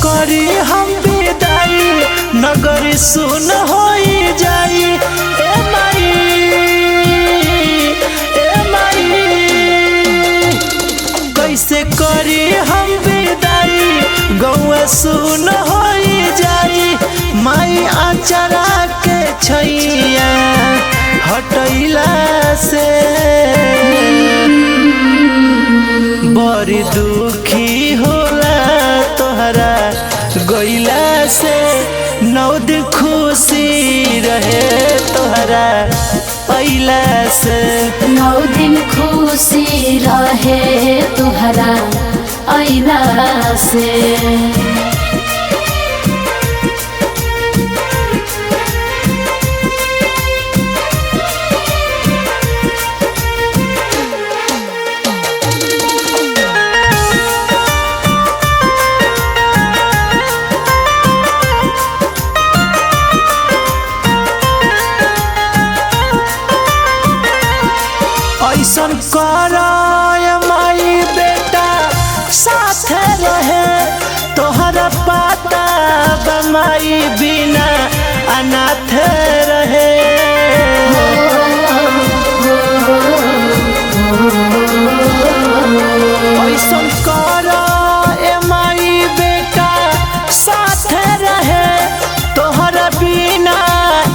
करी हम विदाई, नगर सुन होई जाई। ए माई, ए माई, कैसे करी हम विदाई, गौआ सुन होई जाई। माई अचरा के छैया हटैला से बड़ी दुखी होला तोहरा गैला से। नौ दिन खुशी रहे तोहरा अइला से। नौ दिन खुशी रहे तोहरा अइला से। ऐसन कर माई बेटा साथ रहे, तोहरा पाता बमाई बिना अनाथ रहे। ऐसन कर माई बेटा साथ रहे, तोहरा बिना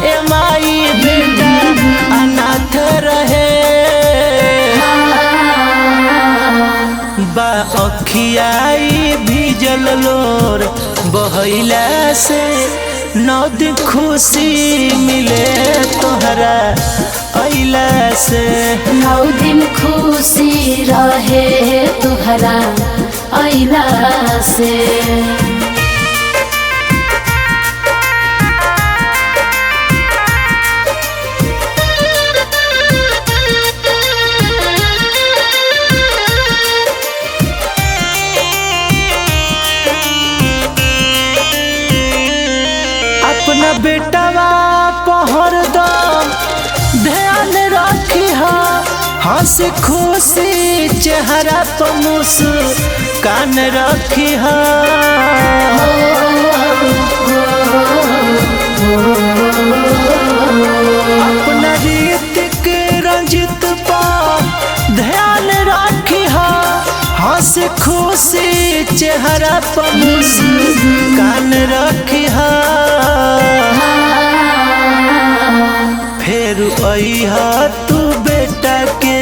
ए माई बेटा अनाथ रहे। बा अखियाई भीजल लोर बहैला से नौ दिन खुशी मिले तोहरा अइला से। नौ दिन खुशी रहे तोहरा अइला से। अपना बेटवा पहर दम ध्यान रखी हंस खुशी चेहरा पर मुस्कान रखी। अपना ऋतिक रंजित पर ध्यान रखी हंस खुशी चेहरा पर मुस्कान रखी। फेर अइहा तू बेटा के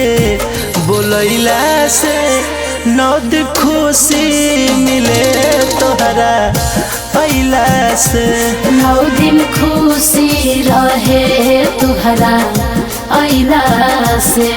बोलैला से नौ दिन खुशी मिले तोहरा अइला से। नौ दिन खुशी रहे तोहरा अइला से।